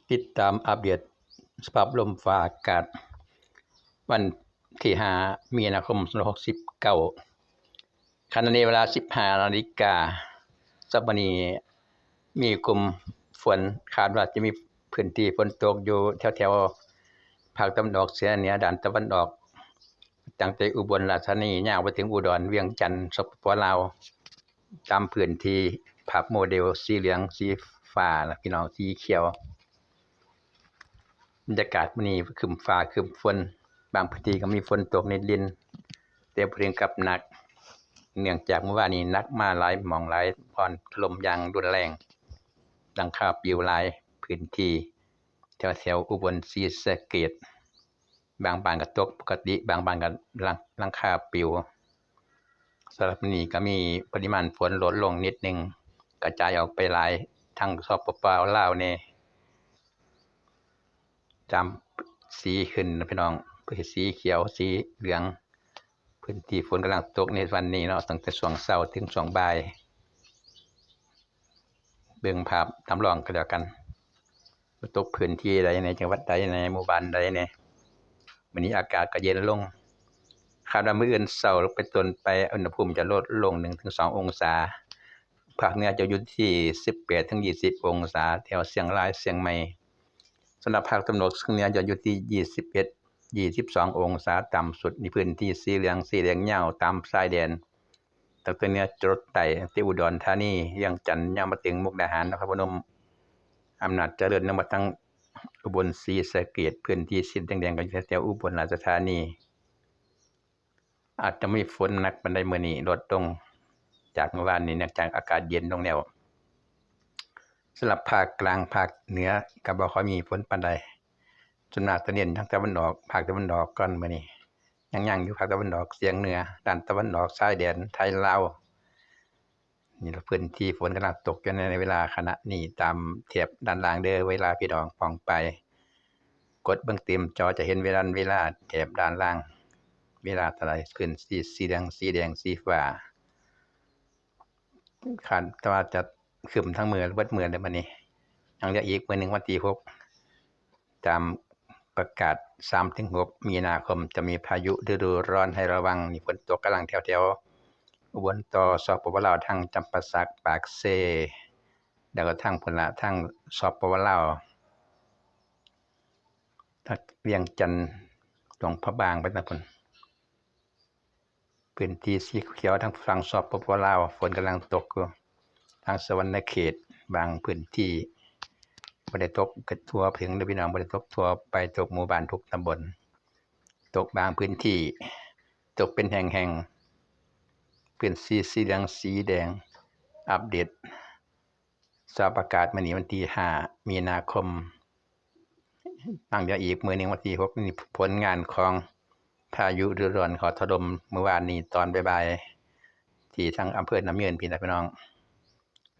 ຕິດຕາມອັບເດດສະພາບລົມຟ້າອາກາດ ວັນທີຫ້າ ມີນາຄົມ ສອງພັນຫົກສິບເກົ້າ ຂະນະນີ້ເວລາ ສິບຫ້ານາฬิກາ. ສຳລັບມື້ນີ້ມີກຸ່ມຝົນ ຄາດວ່າຈະມີພື້ນທີ່ຝົນຕົກຢູ່ແຖວໆພາກຕາເວັນອອກສຽງເໜືອ ດ້ານຕາເວັນອອກ ຕັ້ງແຕ່ອຸບົນລາຊະທານີ ຍາວໄປເຖິງອຸດອນ, ວຽງຈັນ, ສປປ ລາວ. ຕາມພື້ນທີ່ ພາບໂມເດວສີເຫຼືອງ, ສີຟ້າ ລະ ພີ່ນ້ອງ, ສີຂຽວ. ບັນຍາກາດມື້ນີ້ຄຶ້ມຟ້າຄຶ້ມຝົນ, ບາງພື້ນທີ່ກໍມີຝົນຕົກລິນໆ ແຕ່ບໍ່ເຖິງກັບໜັກ ເນື່ອງຈາກມື້ວານນີ້ໜັກມາຫຼາຍໝ່ອງຫຼາຍບ່ອນ, ຖະຫຼົ່ມຢ່າງຮຸນແຮງ, ຫຼັງຄາປິວຫຼາຍພື້ນທີ່ ແຖວໆອຸບົນ, ສີສະເກດ. ບາງບ້ານກໍຕົກປົກກະຕິ, ບາງບ້ານກໍຫຼັງ ຫຼັງຄາປິວ. ສຳລັບມື້ນີ້ກໍມີປະລິມານຝົນລົດລົງນິດໜຶ່ງ, ກະຈາຍອອກໄປຫຼາຍທາງ ສປປ ລາວແດ່. ຕາມສີຂຶ້ນນະພີ່ນ້ອງ, ຄືສີຂຽວ, ສີເຫຼືອງ, ພື້ນທີ່ຝົນກຳລັງຕົກໃນວັນນີ້ເນາະ, ຕັ້ງແຕ່ຊ່ວງເຊົ້າເຖິງຊ່ວງບ່າຍ. ເບິ່ງພາບຈຳລອງກໍແລ້ວກັນ ວ່າຕົກພື້ນທີ່ໃດແດ່, ຈັງຫວັດໃດແດ່, ໝູ່ບ້ານໃດແດ່. ມື້ນີ້ອາກາດກໍເຢັນລົງ, ຄາດວ່າມື້ອື່ນເຊົ້າເປັນຕົ້ນໄປ ອຸນຫະພູມຈະລົດລົງໜຶ່ງເຖິງສອງອົງສາ, ພາກເໜືອຈະຢູ່ທີ່ສິບແປດເຖິງຍີ່ສິບອົງສາ, ແຖວຊຽງລາຍ, ຊຽງໃໝ່. ສຳລັບພາກຕາເວັນອອກສຽງເໜືອຈະຢູ່ທີ່ຍີ່ສິບເອັດ ຍີ່ສິບສອງອົງສາຕ່ຳສຸດ. ໃນພື້ນທີ່ສີເຫຼືອງ, ສີແດງຍາວຕາມຊາຍແດນ ຕັ້ງແຕ່ເໜືອຈະລົດໃຕ້, ແຕ່ອຸດອນທານີ, ວຽງຈັນ, ຍາວມາເຖິງມຸກດາຫານ, ນະຄອນພະນົມ, ອຳນາດຈະເລີນ, ນຳມາທັງອຸບົນ, ສີສະເກດ. ພື້ນທີ່ສີແດງໆກໍຢູ່ແຖວໆອຸບົນລາຊະທານີ. ອາດຈະມີຝົນໜັກປານໃດມື້ນີ້, ລົດລົງຈາກມື້ວານນີ້ ເນື່ອງຈາກອາກາດເຢັນລົງແລ້ວ. ສຳລັບພາກກາງ, ພາກເໜືອກໍບໍ່ຄ່ອຍມີຝົນປານໃດ, ສ່ວນມາກຈະເນັ້ນທາງຕາເວັນອອກ, ພາກຕາເວັນອອກກ່ອນມື້ນີ້. ຍັງໆຢູ່ພາກຕາເວັນອອກສຽງເໜືອ, ດ້ານຕາເວັນອອກຊາຍແດນໄທລາວ. ນີ້ລະ ພື້ນທີ່ຝົນກຳລັງຕົກຢູ່ໃນເວລາຂະນະນີ້ ຕາມແຖບດ້ານລ່າງເດີ. ເວລາພີ່ນ້ອງປ້ອງປາຍ ກົດເບິ່ງເຕັມຈໍຈະເຫັນເວລາ, ເວລາແຖບດ້ານລ່າງ, ເວລາເທົ່າໃດ. ພື້ນທີ່ສີເຫຼືອງ, ສີແດງ, ສີຟ້າ ຄາດວ່າຈະຄຶ້ມທັງມື້, ເບິດມື້ເລີຍບັດນີ້. ຍັງເຫຼືອອີກມື້ໜຶ່ງ ວັນທີຫົກ ຕາມປະກາດ ສາມເຖິງຫົກມີນາຄົມ ຈະມີພາຍຸລະດູຮ້ອນໃຫ້ລະວັງ. ນີ້ຝົນຕົກກຳລັງແຖວໆອຸບົນຕໍ່ ສປປ ລາວ ທາງຈຳປາສັກ, ປາກເຊ, ແລ້ວກໍທາງພຸ້ນລະ, ທາງ ສປປ ລາວ, ທາງວຽງຈັນ, ຫຼວງພະບາງ ໄປທາງພຸ້ນ. ພື້ນທີ່ສີຂຽວທາງຝັ່ງ ສປປ ລາວ ຝົນກຳລັງຕົກຢູ່. ທາງສະຫວັນນະເຂດ ບາງພື້ນທີ່ ບໍ່ໄດ້ຕົກກະທົ່ວເຖິງເດີພີ່ນ້ອງ, ບໍ່ໄດ້ຕົກທົ່ວໄປທຸກໝູ່ບ້ານ ທຸກຕຳບົນ, ຕົກບາງພື້ນທີ່, ຕົກເປັນແຫ່ງໆ. ພື້ນທີ່ສີເຫຼືອງ, ສີແດງ, ອັບເດດສະພາບອາກາດມື້ນີ້ ວັນທີຫ້າ ມີນາຄົມ. ຍັງເຫຼືອອີກມື້ໜຶ່ງ ວັນທີຫົກນີ້ ຜົນງານຂອງພາຍຸລະດູຮ້ອນເຂົ້າຖະຫຼົ່ມມື້ວານນີ້ຕອນບ່າຍໆ ທີ່ທາງອຳເພີນ້ຳຍືນ ພີ່ນ້ອງ,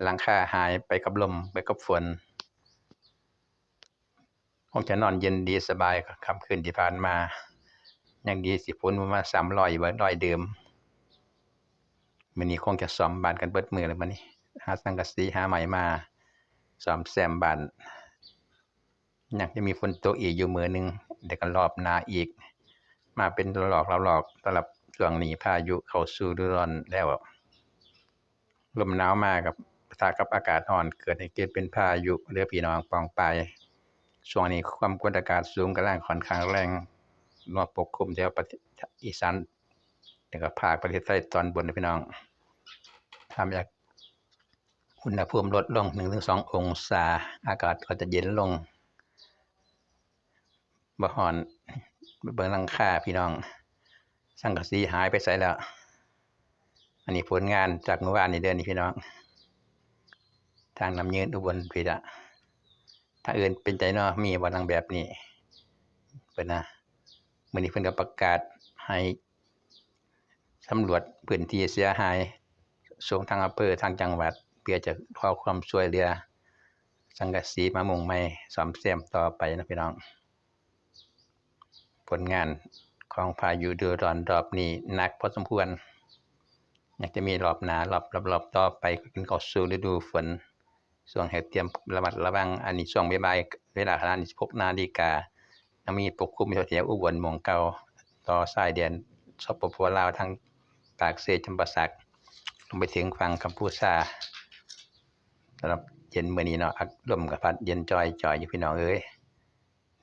ຫຼັງຄາຫາຍໄປກັບລົມ, ໄປກັບຝົນ. ຄົງຈະນອນເຢັນດີສະບາຍ ຄ່ຳຄືນທີ່ຜ່ານມາ. ຍັງດີຊິຝົນບໍ່ມາຊ້ຳຮອຍ ຮອຍເດີມ. ມື້ນີ້ຄົງຈະສ້ອມບ້ານກັນເບິດມື້ແລ້ວ ມື້ນີ້ ຫາສັງກະສີ ຫາໄມ້ມາສ້ອມແຊມບ້ານ. ຍັງຈະມີຝົນຕົກອີກຢູ່ມື້ໜຶ່ງ ແລ້ວກໍລອບໜ້າອີກ ມາເປັນລອກໆ. ສຳລັບຊ່ວງນີ້ ພາຍຸເຂົ້າສູ່ລະດູຮ້ອນແລ້ວ, ລົມໜາວມາກັບປະທະກັບອາກາດຮ້ອນ ເກີດໃຫ້ເກີດເປັນພາຍຸເດີພີ່ນ້ອງປ້ອງປາຍ. ຊ່ວງນີ້ຄວາມກົດອາກາດສູງກຳລັງຂ້ອນຂ້າງແຮງ ມາປົກຄຸມແຖວປະເທດອີສານ ແລ້ວກໍພາກປະເທດໄທຕອນບົນເດີພີ່ນ້ອງ. ຖ້າຢາກ ອຸນຫະພູມລົດລົງໜຶ່ງເຖິງສອງອົງສາ, ອາກາດກໍຈະເຢັນລົງ, ບໍ່ຮ້ອນ. ເບິ່ງຫຼັງຄາພີ່ນ້ອງ, ສັງກະສີຫາຍໄປໃສແລ້ວ? ອັນນີ້ຜົນງານຈາກມື້ວານນີ້ເດີນີ້ພີ່ນ້ອງ, ທາງນ້ຳຍືນ ອຸບົນພີ້ລະ. ທາງອື່ນເປັນໃດເນາະ, ມີບໍ່ຫຼັງແບບນີ້? ເພິ່ນນະ, ມື້ນີ້ເພິ່ນກໍປະກາດໃຫ້ ສຳຫຼວດພື້ນທີ່ເສຍຫາຍ, ສົ່ງທາງອຳເພີ, ທາງຈັງຫວັດ ເພື່ອຈະຂໍຄວາມຊ່ວຍເຫຼືອ ສັງກະສີມາມຸງໃໝ່ ສ້ອມແຊມຕໍ່ໄປນະພີ່ນ້ອງ. ຜົນງານຂອງພາຍຸລະດູຮ້ອນລອບນີ້ໜັກພໍສົມຄວນ, ຍັງຈະມີລອບໜ້າ ລອບ ລອບ ລອບຕໍ່ໄປ ເຂົ້າສູ່ລະດູຝົນ. ຊ່ວງໃຫ້ຕຽມລະມັດລະວັງ, ອັນນີ້ຊ່ວງບ່າຍ ເວລາຂະນະນີ້ ສິບຫົກນາລິກາ ຍັງມີປົກຄຸມຢູ່ແຖວອຸບົນໝ່ອງເກົ່າ ຕໍ່ຊາຍແດນ ສປປ ລາວ ທັງປາກເຊ ຈຳປາສັກ ລົງໄປເຖິງຝັ່ງກຳພູຊາ. ສຳລັບເຢັນມື້ນີ້ເນາະ ອາ ລົມກໍພັດເຢັນຈ່ອຍໆຢູ່ ພີ່ນ້ອງເອີຍ.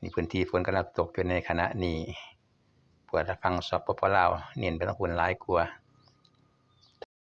ນີ້ພື້ນທີ່ຝົນກຳລັງຕົກຢູ່ໃນຂະນະນີ້ ພວກທາງຝັ່ງ ສປປ ລາວ ເນັ້ນໄປທາງພຸ້ນຫຼາຍກວ່າ.